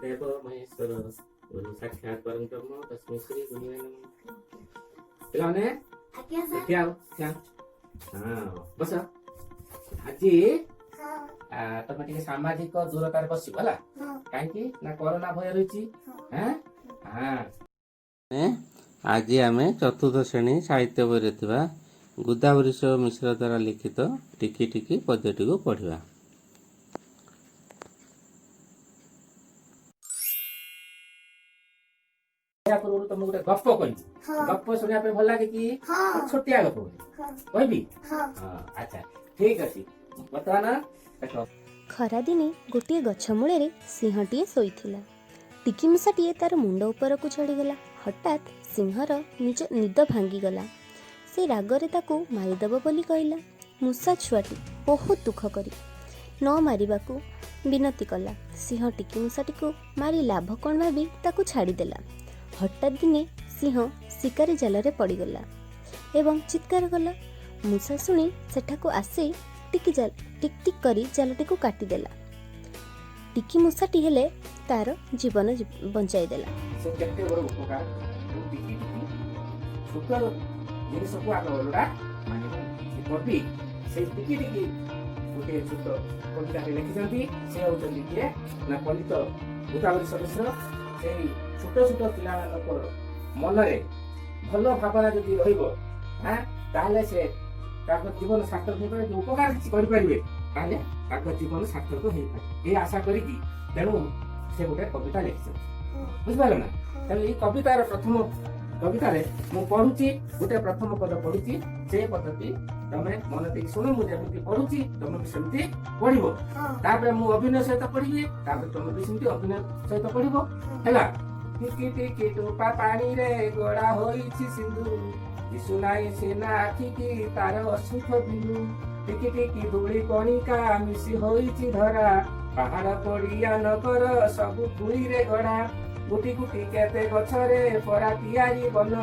ଦେବ ମହେଶ୍ୱର, ଗୁରୁ ସାକ୍ଷାତ ପରଂ ବ୍ରହ୍ମ, ତସ୍ମୈ ଶ୍ରୀ ଗୁରୁବେ ନମଃ। ପିଲାମାନେ, ଆଜ୍ଞା ସାର୍। ଠିଆ ହୁଅ, ଠିଆ। ହଁ, ବସ। ଆଜି ତମେ ଟିକେ ସାମାଜିକ ଦୂରତାରେ ବସିବ, ହେଲା? ହଁ। କାହିଁକି ନା କରୋନା ଭୟ ରହିଛି। ହଁ। ହଁ, ଆଜି ଆମେ ଚତୁର୍ଥ ଶ୍ରେଣୀ ସାହିତ୍ୟ ବହିରେ ଥିବା ଗୋଦାବରୀଶ ମିଶ୍ର ଦ୍ୱାରା ଲିଖିତ ଟିକି ଟିକି ପଦ୍ୟଟିକୁ ପଢ଼ିବା। ଏହା ପୂର୍ବରୁ ତମକୁ ଗୋଟେ ଗପ କହିବି। ହଁ। ଗପ ଶୁଣିବା ପାଇଁ ଭଲ ଲାଗେ କି? ହଁ। ଛୋଟିଆ ଗପ ଗୋଟେ ହଁ। କହିବି? ହଁ। ହଁ, ଆଚ୍ଛା, ଠିକ ଅଛି। ବର୍ତ୍ତମାନ ଦେଖ। ଖରାଦିନେ ଗୋଟିଏ ଗଛ ମୂଳରେ ସିଂହଟିଏ ଶୋଇଥିଲା। ଟିକି ମୂଷାଟିଏ ତାର ମୁଣ୍ଡ ଉପରକୁ ଚଢ଼ିଗଲା। ହଠାତ୍ ସିଂହର ନିଜ ନିଦ ଭାଙ୍ଗିଗଲା। ସେ ରାଗରେ ତାକୁ ମାରିଦେବ ବୋଲି କହିଲା। ମୂଷା ଛୁଆଟି ବହୁତ ଦୁଃଖ କରି ନ ମାରିବାକୁ ବିନତି କଲା। ସିଂହ ଟିକି ମୂଷାଟିକୁ ମାରି ଲାଭ କ'ଣ ଭାବି ତାକୁ ଛାଡ଼ିଦେଲା। ହଠାତ୍ ଦିନେ ସିଂହ ଶିକାରୀ ଜାଲରେ ପଡ଼ିଗଲା ଏବଂ ଚିତ୍କାର କଲା। ମୂଷା ଶୁଣି ସେଠାକୁ ଆସି ଟିକି ଜାଲ ଟିକ୍ ଟିକ୍ କରି ଜାଲଟିକୁ କାଟିଦେଲା। ଟିକି ମୂଷାଟି ହେଲେ ତାର ଜୀବନ ବଞ୍ଚାଇ ଦେଲା। ସେ କେତେ ବଡ଼ ଉପକାର। ତେଣୁ ଟିକି ଟିକି ଛୋଟ ଜିନିଷକୁ ଆମେ ଅଲୋଡ଼ା ମାନିବା। ସେ କବି ସେଇ ଟିକି ଟିକି ଗୋଟିଏ ଛୋଟ କବିତାରେ ଲେଖିଛନ୍ତି। ସେ ହେଉଛନ୍ତି କିଏ ନା ପଣ୍ଡିତ ଗୋଦାବରୀଶ ମିଶ୍ର। ସେଇ ଛୋଟ ଛୋଟ ପିଲାମାନଙ୍କର ମନରେ ଭଲ ଭାବନା ଯଦି ରହିବ, ତାହେଲେ ସେ ତାଙ୍କ ଜୀବନ ସାର୍ଥକ ହେଇପାରେ। ଯଦି ଉପକାର କିଛି କରିପାରିବେ, ତାହେଲେ ତାଙ୍କ ଜୀବନ ସାର୍ଥକ ହେଇପାରେ, ଏଇ ଆଶା କରିକି ତେଣୁ ସେ ଗୋଟେ କବିତା ଲେଖିଛନ୍ତି। ବୁଝିପାରିଲ ନା? ତେଣୁ ଏଇ କବିତାର ପ୍ରଥମ କବିତାରେ ମୁଁ ପଢୁଛି, ଗୋଟେ ପ୍ରଥମ ପଦ ପଢୁଛି। ସେ ପଦଟି ତମେ ମନ ଦେଇକି ଶୁଣ। ମୁଁ ଯେମିତି ପଢୁଛି, ତମେ ବି ସେମିତି ପଢିବ। ହଁ। ତାପରେ ମୁଁ ଅଭିନୟ ସହିତ ପଢିବି, ତାପରେ ତମେ ବି ସେମିତି ଅଭିନୟ ସହିତ ପଢିବ, ହେଲା? ଟିକି ଟିକି ଟୋପା ପାଣିରେ ଗଡା ହୋଇଛି ସିନ୍ଧୁ, ଦିଶୁ ନାହିଁ ସିନା ଆଖିକି ତାର ଅସଂଖ୍ୟ ବିନ୍ଦୁ। ଟିକି ଟିକି ଧୂଳି କଣିକା ମିଶି ହୋଇଛି ଧରା, ପାହାଡ ପଡିଆ ନଗର ସବୁ ଧୂଳିରେ ଗଢା। ଗୁଟି ଗୁଟି କେତେ ଗଛରେ ପରା ତିଆରି ବନ,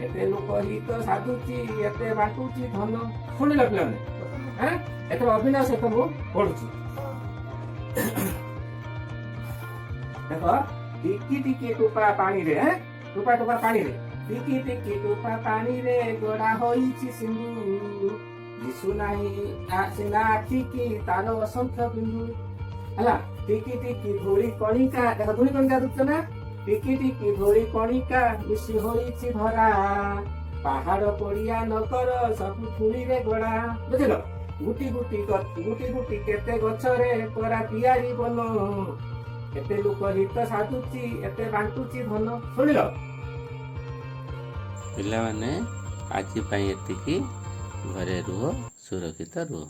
ଏତେ ଲୋକ ହିତ ସାଧୁଛି, ଏତେ ବାଣ୍ଟୁଛି ଧନ। ଶୁଣିଲ ପିଲାମାନେ? ଆଁ, ଏଥର ଅଭିନୟ ସହିତ ମୁଁ ପଢୁଛି। ଦେଖ, ଟିକି ଟିକି ଟୋପା ପାଣିରେ, ଏଁ? ଟୋପା ଟୋପା ପାଣିରେ, ଟିକି ଟିକି ଟୋପା ପାଣିରେ ଗଡା ହୋଇଛି ସିନ୍ଧୁ, ଦିଶୁ ନାହିଁ ସିନା ଆଖିକି ତାର ଅସଂଖ୍ୟ ବିନ୍ଦୁ। ହେଲା? ଟିକି ଟିକି ଧୂଳି କଣିକା, ଦେଖ, ଧୂଳି କଣିକା ଦେଖୁଛ ନା? ଟିକି ଟିକି ଧୂଳି କଣିକା ମିଶି ହୋଇଛି ଧରା, ପାହାଡ ପଡିଆ ନଗର ସବୁ ଧୂଳିରେ ଗଡା। ବୁଝିଲ? ଗୁଟି ଗୁଟି ଗୁଟି ଗୁଟି କେତେ ଗଛରେ ପରା ତିଆରି ବନ, ଏତେ ଲୋକ ହିତ ସାଧୁଛି, ଏତେ ବାଣ୍ଟୁଛି ଧନ। ଶୁଣିଲ? ପିଲାମାନେ, ଆଜି ପାଇଁ ଏତିକି। ଘରେ ରୁହ, ସୁରକ୍ଷିତ ରୁହ।